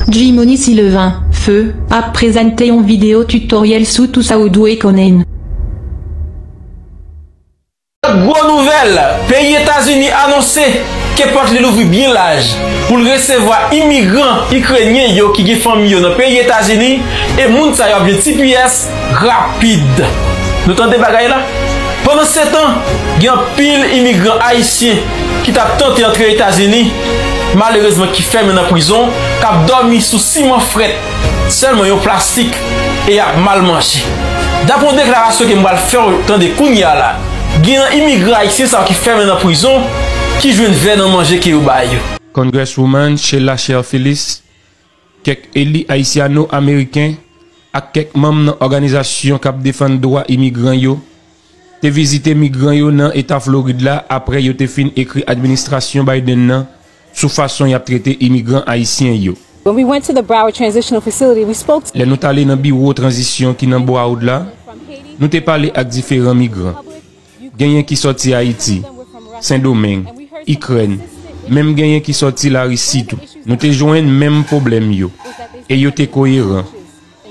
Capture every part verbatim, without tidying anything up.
Jimony Sylvain, Feu, ap prezante yon videyo tutoriel sou tout sa ou dwe konnen. Gwo nouvèl! Peyi Etazini anonse ke pòt li louvri byen laj pou l resevwa imigran ikrenyen yo ki gen fanmi yo nan peyi Etazini, e moun sa yo ap jwenn T P S rapid. Nou tande bagay la? Pandan setan, gen anpil imigran ayisyen ki t ap tante antre Etazini, malerezman ki fèmen nan prizon, k ap dòmi sou siman frèt, sèlman yon plastik, e y ap mal manje. Daprè yon deklarasyon ke m pral fè w tande kounye a la, gen nan imigran ayisyen sa yo ki fèmen nan prizon ki jwenn vè nan manje ke yo ba yo. Congresswoman Sheila Cher Phillips, kèk eli ayisyano-ameriken ak kèk manm nan òganizasyon k ap defann dwa imigran yo te vizite migran yo nan eta Florid la apre yo te fin ekri administrasyon Biden nan sou fason y ap trete imigran ayisyen yo. When we went to the Broward Transitional Facility, we spoke to Lè nou t ale nan biwo tranzisyon ki nan Broward la, nou te pale ak diferan migran. Genyen ki sòti Ayiti, Sendomeng, Ikrèn, menm genyen ki sòti Larisi tou. Nou te jwenn menm pwoblèm yo, e yo te koyeran.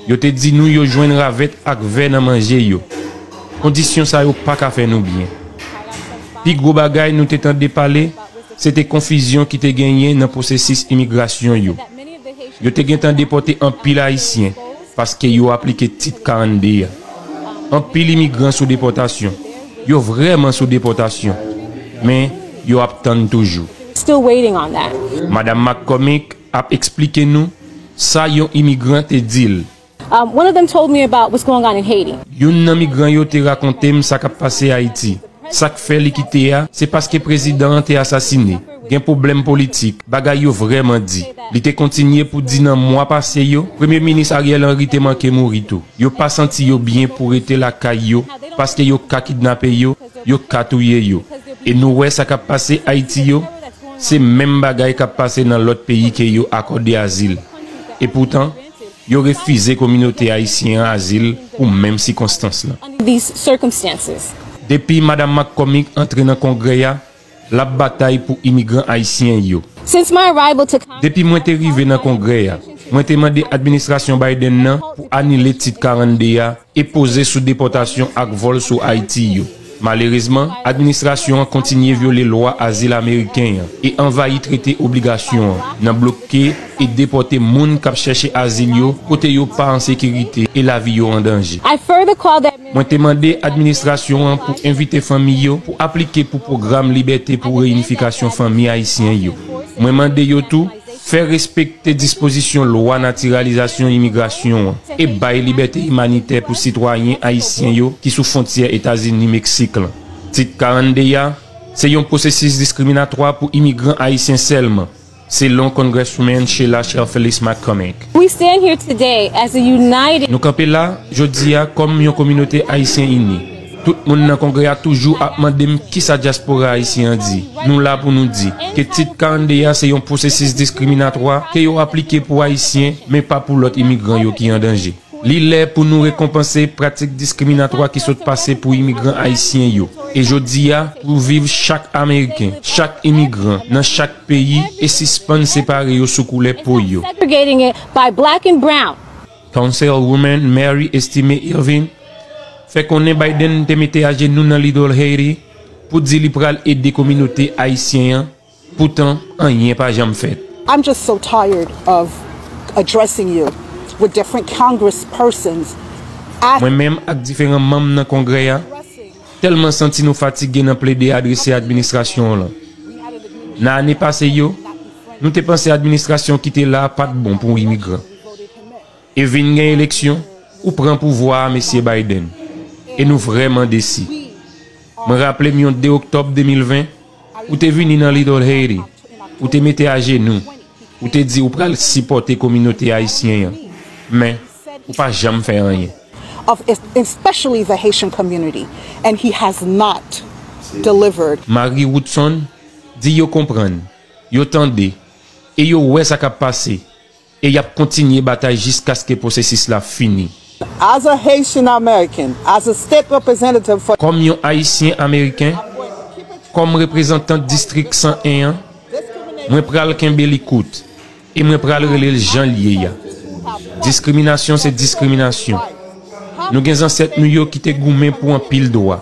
Yo te di nou yo jwenn ravèt ak vè nan manje yo. Kondisyon sa yo pa ka fè nou byen. Pi gwo bagay nou te tande pale, se te konfizyon ki te genyen nan pwosesis imigrasyon yo. Yo te gentan depòte anpil Ayisyen paske yo aplike Tit karannde a. Anpil imigran sou depòtasyon. Yo vrèman sou depòtasyon. Men, yo ap tann toujou. Still waiting on that. Madanm McCormick ap eksplike nou sa yon imigran te di l. Um, one of them told me about what's going on in Haiti. Youn nan migran yo te rakonte m sa k ap pase Ayiti. Sa k fè li kite a, se paske prezidan an te asasine. Gen pwoblèm politik, bagay yo vrèman di. Li te kontinye pou di nan mwa pase yo, Premye Minis Ariel Henry te manke mouri tou. Yo pa santi yo byen pou rete lakay yo, paske yo ka kidnape yo, yo ka touye yo. E nou wè sa k ap pase Ayiti yo, se menm bagay k ap pase nan lòt peyi ke yo akòde azil. Epoutan, yo refize kominote ayisyen an azil pou menm sikonstans lan. Under these circumstances. Depi Madanm McCormick antre nan Kongrè a, l ap batay pou imigran ayisyen yo. Since my arrival to Congress, Depi mwen te rive nan Kongrè a, mwen te mande administrasyon Biden nan pou anile Tit karannde a e poze sou depòtasyon ak vòl sou Ayiti yo. Malerezman, administrasyon an kontinye vyole lwa azil ameriken an e anvayi trete obligasyon an nan bloke e depòte moun k ap chèche azil yo kote yo pa an sekirite e lavi yo an danje. I further call that Mwen te mande administrasyon an pou envite fanmi yo pou aplike pou pwogram Libète pou Reyinifikasyon Fanmi Ayisyen yo. Mwen mande yo tou fè respekte dispozisyon lwa natiralizasyon imigrasyon an e bay libète imanitè pou sitwayen ayisyen yo ki sou fwontyè Etazini-Meksik lan. Tit karannde a, se yon pwosesis diskriminatwa pou imigran ayisyen sèlman, selon Congresswoman Sheila Cher Phillips McCormick. We stand here today as a united Nou kanpe la, jodi a, kòm yon kominote ayisyen ini. Tout moun nan Kongrè a toujou ap mande m kisa dyaspora ayisyen an di. Nou la pou nou di ke Tit karannde a se yon pwosesis diskriminatwa ke yo aplike pou Ayisyen, men pa pou lòt imigran yo ki an danje. Li lè pou nou rekonpanse pratik diskriminatwa ki sot pase pou imigran ayisyen yo. E jodi a, pou viv chak Ameriken, chak imigran, nan chak peyi e sispann separe yo sou koulè po yo. Segregating it by black and brown. Councilwoman Mary Estimé Irvin fè konnen Biden te mete ajenou nan Little Haiti pou di li pral ede kominote ayisyen an, poutan anyen pa janm fèt. I'm just so tired of addressing you with different congresspersons at Mwen menm ak diferan manm nan Kongrè a tèlman santi nou fatige nan plede adrese administrasyon an lan. Nan ane pase yo, nou te panse administrasyon ki te la a pa t bon pou imigran. E vin gen eleksyon, ou pran pouvwa a, Mesye Biden. E nou vrèman desi. Mwen raple m yon de oktòb de mil ven, ou te vini nan Little Haiti, ou te mete ajenou, ou te di ou pral sipòte kominote ayisyen an. Men, ou pa janm fè anyen. Of es-, especially the Haitian community, and he has not delivered. Marie Woodson di yo konprann, yo tande, e yo wè sa k ap pase, e y ap kontinye batay jiskaske pwosesis la fini. As a Haitian American, as a state representative for Kòm yon Ayisyen Ameriken, kòm reprezantan Distrik san en an, mwen pral kenbe li kout. E mwen pral rele l jan l ye a. Diskriminasyon se diskriminasyon. Nou gen zansèt nou yo ki te goumen pou anpil dwa.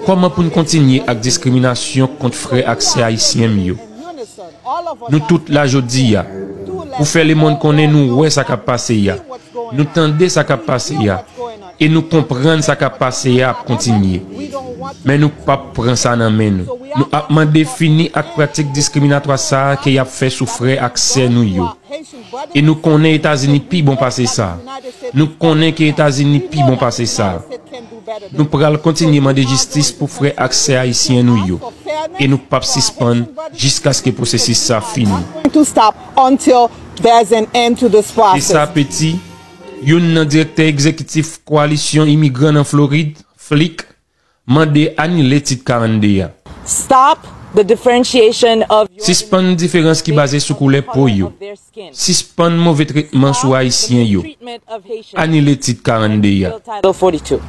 Kòman pou n kontinye ak diskriminasyon kont frè ak sè ayisyen m yo? Nou tout la jodi a pou fè lemonn konnen nou wè sa k ap pase a. Nou tande sa k ap pase a. E nou konprann sa k ap pase a ap kontinye. Men nou p ap pran sa nan men nou. Nou ap mande fini ak pratik diskriminatwa sa a ke y ap fè sou frè ak sè nou yo. E nou konnen Etazini pi bon pase sa. Nou konnen ke Etazini pi bon pase sa. Nou pral kontinye mande jistis pou frè ak sè ayisyen nou yo. E nou p ap sispann jiskaske pwosesis sa fini. Going to stop until there's an end to this E sa process. Peti, youn nan direktè egzekitif Kowalisyon Imigran nan Florid, flic, mande anile Tit karannde a. Stop the differentiation of your Sispann diferans ki baze sou koulè po yo. of their skin. Sispann move tretman sou Ayisyen yo. Treatment of Haitians. Anile Tit karannde a. Title forty-two.